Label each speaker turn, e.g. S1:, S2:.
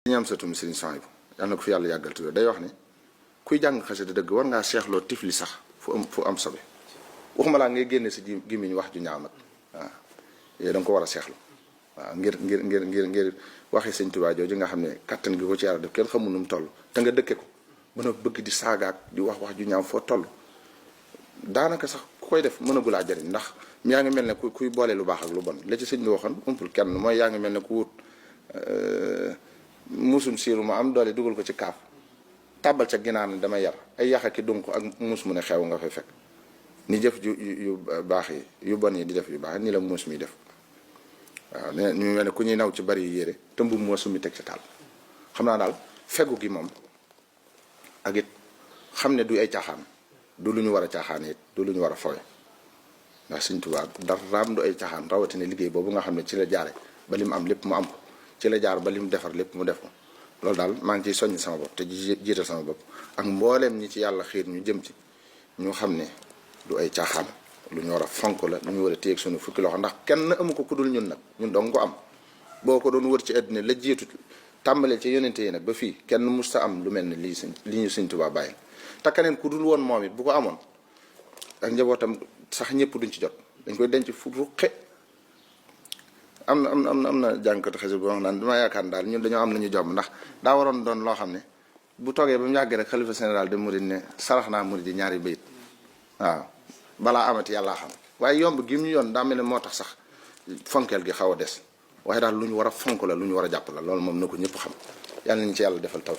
S1: ñam sa tum Serigne Souhaïbou yal na ko fi yàlla yàggal te day wax ne kuy jàng xasida dëgg war ngaa seexloo tifli sax fu am sobe waxuma laa ngay génne sa gémmiñ wax ju ñaaw nag waaw yooyu da nga ko war a seexlu waaw ngir waxi Sëñ Tuubaa jooju nga xam ne kattan gi ko ci yàlla def kenn xamul nu mu toll te nga dëkke ko mën a bëgg di saagaak di wax ju ñaaw foo toll daanaka sax ku koy def mënagulaa jariñ ndax yaa ngi mel ne kuy boole lu baax ak lu bon la ci sëñ bi waxoon umpul kenn mooy yaa ngi mel ne ku wut muusum siiru ma am doole dugal ko ci kaaf tàbbal ca ginaar ne dama yar ay yax ki dunq ak muus mu ne xew nga fay fekk ni jëf yu baax yi yu bon yi di def yu baax ni la muus mi def waaw ne ñu mel ne ku ñuy naw ci bari yére te mbubb moo summi teg ci taal xam naa daal fegu gi moom ak it xam ne du ay caaxaan du lu ñu war a caaxaan it du lu ñu war a fowe ndax Sëñ Tuubaa daraam du ay caaxaan rawatina liggéey boobu nga xam ne ci la jaare ba li mu am lépp mu am ko ci la jaar ba li mu defar lépp mu def ko loolu daal maa ngi ciy soññ sama bopp te jiital sama bopp ak mbooleem ñi ci yàlla xiir ñu jëm ci ñu xam ne du ay caaxaan lu ñu war a fonk la lu ñu war a téye ak sunu fukki loxo ndax kenn amu ko ku dul ñun nag ñun dong ko am boo ko doon wër ci àddina la jiitu tàmbalee ci yonente yi nag ba fii kenn musta am lu mel ne li ñu Sëñ Tuubaa bàyyi te keneen ku dul woon moom it bu ko amoon ak njabootam sax ñëpp duñ ci jot dañ koy denc fu ruqe am na jànkatu xasida bu wax naan dama yaakaar daal ñun dañoo am lu ñu jomb ndax daa waroon doon loo xam ne bu toogee ba mu yàggee rek xalifa général de Mouride ne sarax naa Mouride yi ñaari bayit waaw balaa amati yàllaa xam waaye yomb gi mu ñu yoon daa mel ne moo tax sax fonkeel gi xaw a des waaye daal lu ñu war a fonk la lu ñu war a jàpp la loolu moom na ko ñëpp xam yàlla nañu ci yàlla defal taw